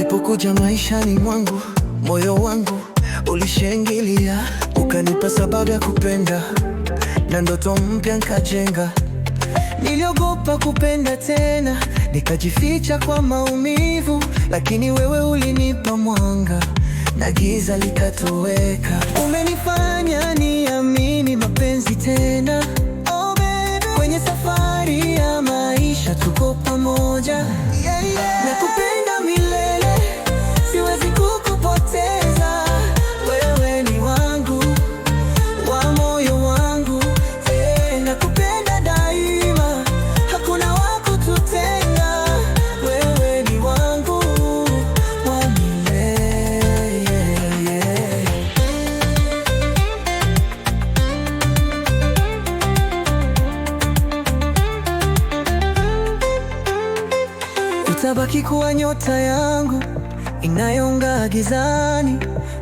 Ulipokuja maishani mwangu, moyo wangu ulishangilia, ukanipa sababu ya kupenda na ndoto mpya nkajenga. Niliogopa kupenda tena, nikajificha kwa maumivu, lakini wewe ulinipa mwanga na giza likatoweka. Umenifanya niamini mapenzi tena. Oh baby, kwenye safari ya maisha tuko pamoja. Yeah. Nakupenda milele, siwezi kukupoteza. Wewe ni wangu, wa moyo wangu. Eh, nakupenda daima, hakuna wa kututenga. Wewe ni wangu wa milele. Utabaki kuwa nyota yangu inayong'aa gizani.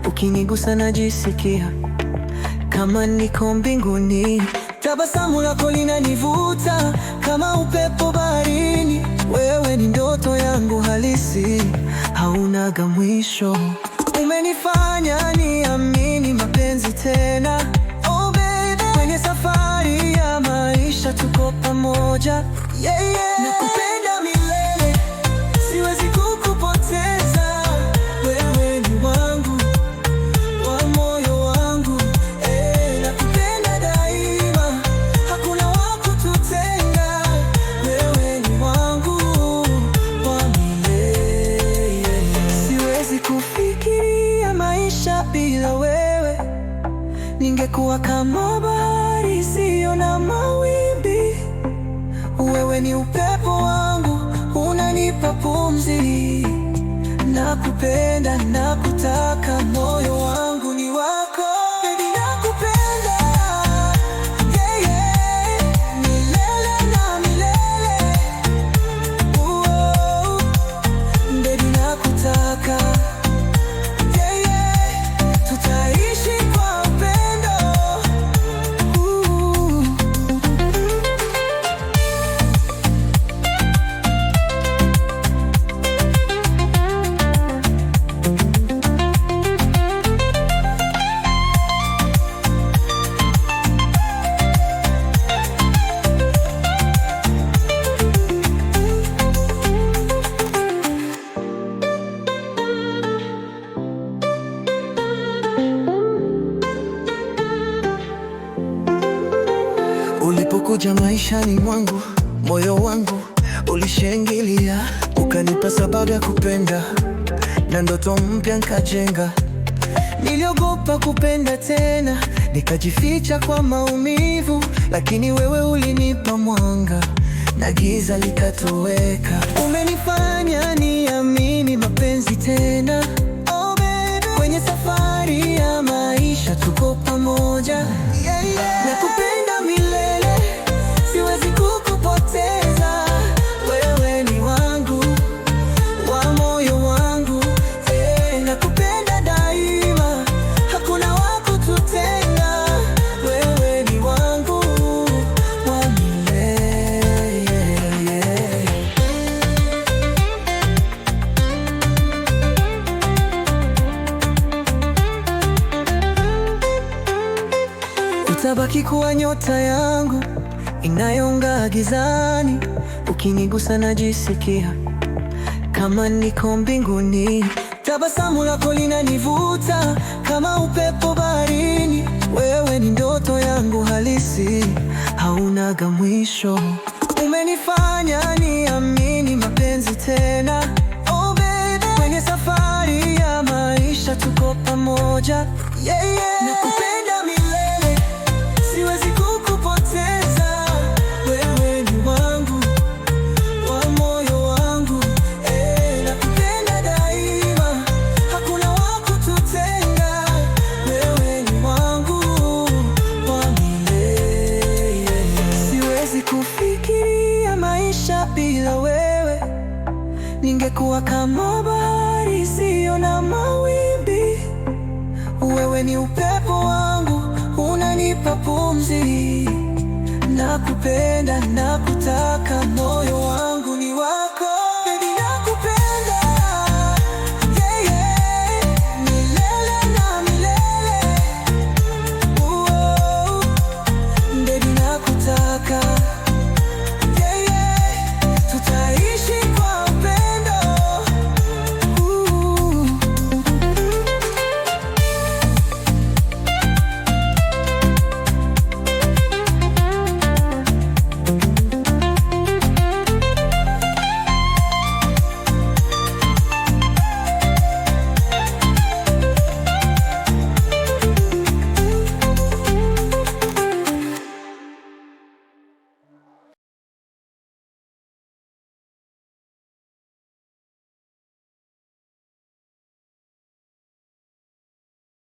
Ukinigusa najisikia kama niko mbinguni. Tabasamu lako linanivuta kama upepo baharini. Wewe ni ndoto yangu halisi, haunaga mwisho. Umenifanya niamini mapenzi tena. Oh baby, kwenye safari ya maisha tuko pamoja. Yeah. Nakupenda milele, siwezi kukupoteza. Wewe ni wangu, wa moyo wangu. Eh, nakupenda daima, hakuna wa kututenga. Wewe ni wangu wa milele. Siwezi kufikiria maisha bila wewe. Ningekuwa kama bahari isiyo na mawimbi. Wewe ni upepo wangu, unanipa pumzi. Nakupenda, nakutaka, moyo wangu ni wako. Baby, nakupenda. Yeah. Milele na milele. Oh, baby, nakutaka. Yeah. Tutaishi kwa upendo. Ooh. Ulipokuja maishani mwangu, moyo wangu ulishangilia, ukanipa sababu ya kupenda na ndoto mpya nkajenga. Niliogopa kupenda tena, nikajificha kwa maumivu, lakini wewe ulinipa mwanga na giza likatoweka. Umenifanya niamini mapenzi tena. Oh baby, kwenye safari ya maisha tuko pamoja. Yeah. Nakupenda milele, siwezi kukupoteza. Wewe ni wangu, wa moyo wangu. Eh, nakupenda daima, hakuna wa kututenga. Wewe ni wangu wa milele. Utabaki kuwa nyota yangu inayong'aa gizani. Ukinigusa najisikia kama niko mbinguni. Tabasamu lako linanivuta kama upepo baharini. Wewe ni ndoto yangu halisi, haunaga mwisho. Umenifanya niamini mapenzi tena. Oh baby, kwenye safari ya maisha tuko pamoja. Yeah. Nakupenda milele, siwezi kukupoteza. Wewe ni wangu, wa moyo wangu. Eh, nakupenda daima, hakuna wa kututenga. Wewe ni wangu wa milele. Siwezi kufikiria maisha bila wewe. Ningekuwa kama bahari isiyo na mawimbi. Wewe ni upepo wangu, unanipa pumzi. Nakupenda, nakutaka, moyo wangu